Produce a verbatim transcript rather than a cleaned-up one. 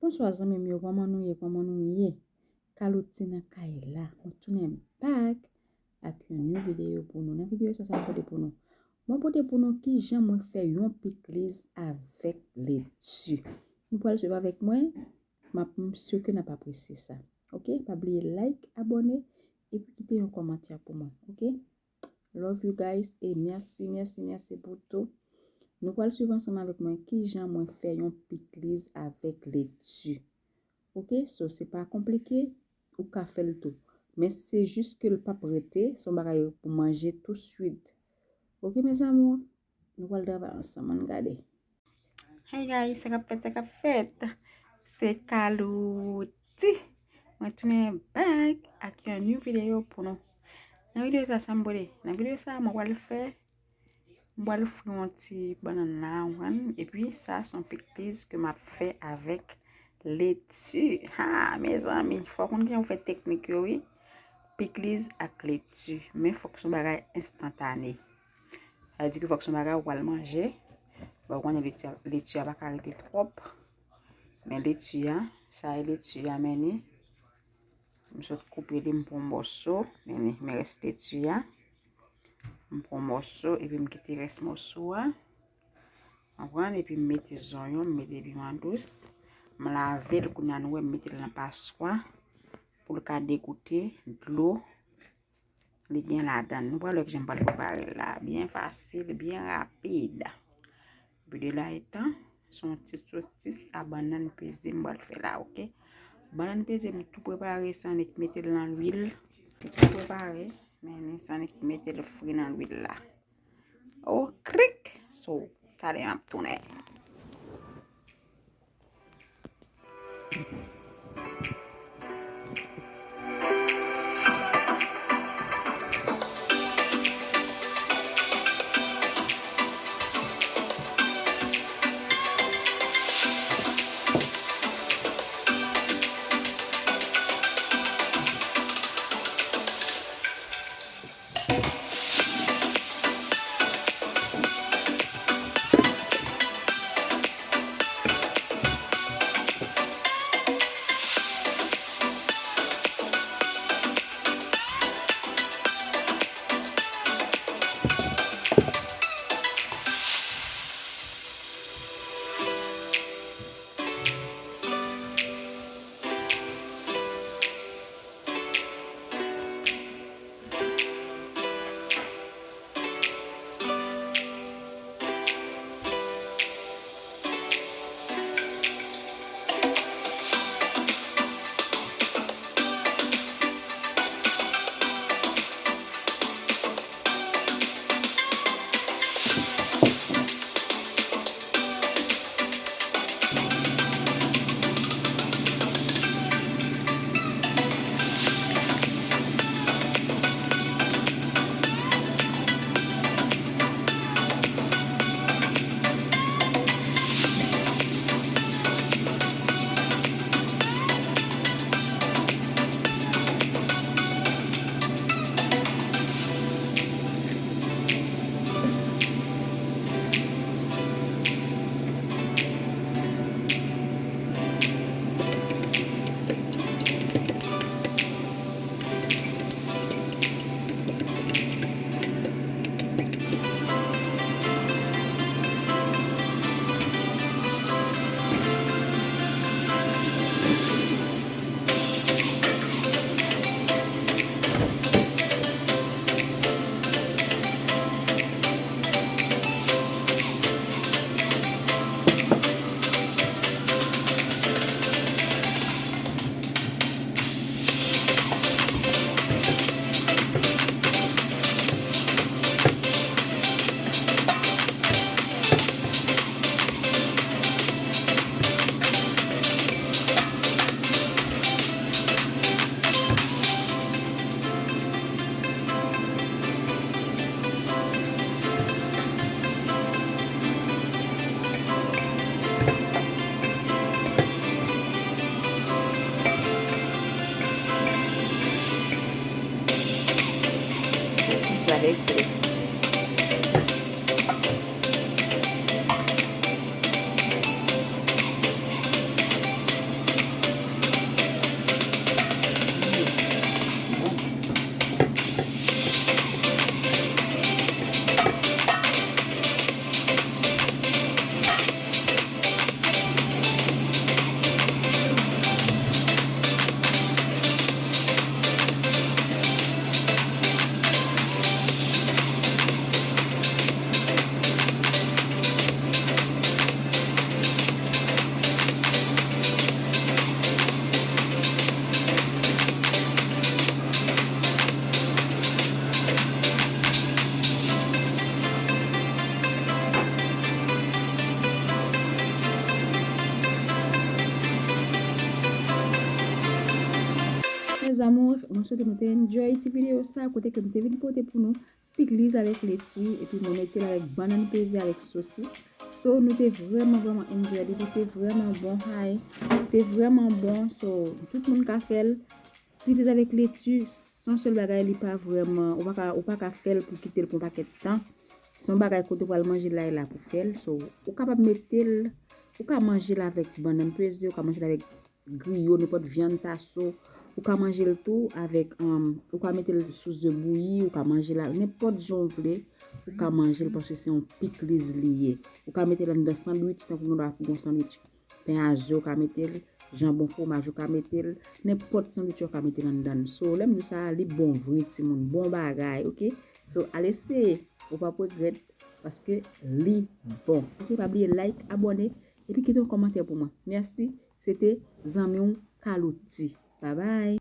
Bonswa zanmi m yo, kòman nou ye, kòman nou ye? Kalouti nan kay la. Mwen tounen back ak yon new video pou nou. Nan video sa, sa mwen pote pou nou. Mwen pote pou nou kijan mwen fè yon pikliz avèk leti. Nou pral swiv avèk mwen. M ap, m si ke n ap apresye sa. Ok? Pa bliye like, abòne, epi kite yon kòmantè pou mwen. Ok? Love you guys, e mèsi, mèsi, mèsi pou tou. Nou pral swiv ansanm avèk mwen kijan mwen fè yon pikliz avèk leti. Ok, so se pa konplike, ou ka fè l tou. Men se jis ke l p ap rete, se yon bagay pou manje tou swit. Ok, mes amours, nou pral travay ansanm, ann gade. Hey guys, sa k ap fèt, sa k ap fèt? Se Kalouti. Mwen tounen back ak yon new video pou nou. Nan video sa, sa m pote? Nan video sa, mwen pral fè, mwen pral fri yon ti bannann la, ou konprann? Epi sa, se yon pikliz ke m ap fè avèk leti. Ha, mezanmi, fò w konn kijan pou fè teknik yo, wi. Pikliz ak leti. Men fòk se yon bagay enstantane. Sa vle di ke fòk se yon bagay ou pral manje. Bon, ou konnen leti a, leti a pa ka rete twòp. Men leti a, sa e leti a, men ni. M sot koupe li, m pran yon mòso, men ni, men rès leti a. M pran yon mòso, epi m kite rès mòso a. Konprann? Epi m mete zonyon, m mete piman dous. M lave l, kounye a nou wè, m mete l nan paswa pou l ka degoute dlo li gen ladan l. Nou pral wè kijan m pral prepare l la. Byen fasil, byen rapid. Epi de la etan, se yon ti sosis a bannann peze m pral fè la, ok? Bannann peze m tou prepare, sa annik mete l nan lwil. Li tou prepare, men ni sa annik mete l fri nan lwil la. Oh, krik! So, talè m ap tounen. M swete nou te enjoy ti videyo sa kote ke m te vin pote pou nou pikliz avèk leti, epi mwen mete l avèk bannann peze avèk sosis. So, nou te vrèman, vrèman enjoy li, li te vrèman bon, hay, li te vrèman bon. So, tout moun ka fè l. Pikliz avèk leti, se yon sèl bagay, li pa vrèman, ou pa ka, ou pa ka fè l pou kite l pou yon pakèt tan. Se yon bagay kote ou pral manje l la, e la pou fè l. So, ou kapab mete l, ou ka manje l avèk bannann peze, ou ka manje l avèk griyo, nenpòt vyann taso. Ou ka manje l tou avèk, um, ou ka mete l sou ze bouyi, ou ka manje l a, nenpòt jan w vle, ou ka manje l paske se yon pikliz li ye. Ou ka mete l anndan sandwich, tankou gen dwa pou yon sandwich pen a ze, ou ka mete l, janbon fwomaj, ou ka mete l, nenpòt sandwich, ou ka mete l anndan l. So, lè m di sa, li bon vre, timoun, bon bagay, oke? So, al eseye, ou p ap regrèt, paske li bon. Oke, pa bliye like, abòne, epi kite yon kòmantè pou mwen. Mèsi, se te zanmi w Kalouti. Bye bye.